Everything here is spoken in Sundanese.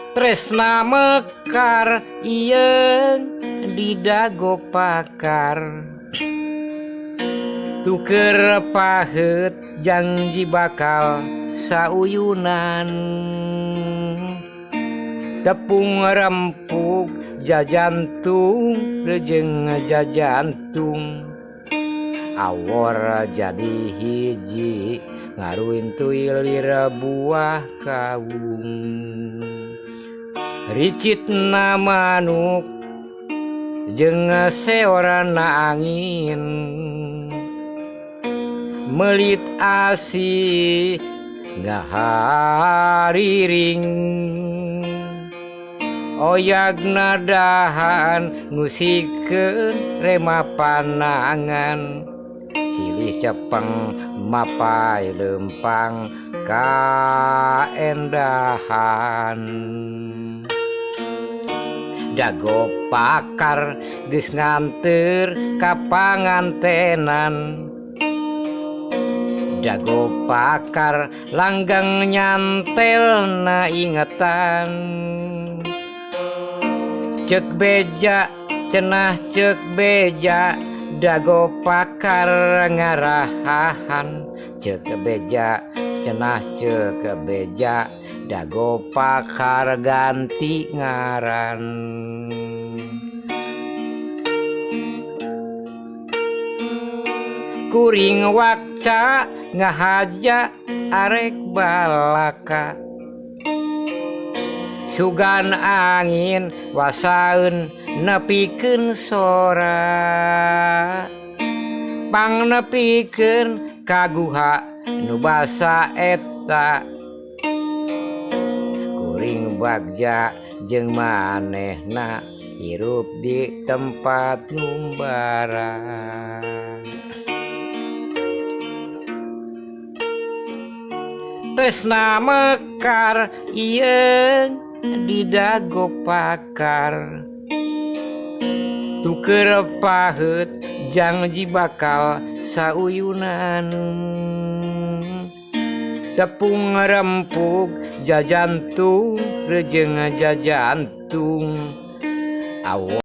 Tresna mekar ieung di dago pakar. Tuker paheut janji bakal sauyunan. Tepung rempug jajantung rejeung jajantung. Awor jadi hiji ngaruintuy lir buah kawung. Ricitna manuk jeung seorana angin. Melit asih ngahariring. Oyag nadahan ngusikeun rema panangan. Silih cepeng mapai lempang kaendahan. Dago pakar geus nganteur ka pangantenan. Dago pakar langgeng nyantelna ingetan. Ceuk beja cenah ceuk beja dago pakar ngarahahan. Ceuk beja cenah ceuk beja dago pakar ganti ngaran. Kuring wakca ngahaja arek balaka. Sugan angin wasaeun nepikeun sora. Pang nepikeun ka guha nu basa eta. Kuring bagja jeung manehna hirup di tempat ngumbara. Tresna mekar ieung di dago pakar. Tuker paheut janji bakal sauyunan. Tepung rempug jajantung rejeung jajantung. Awor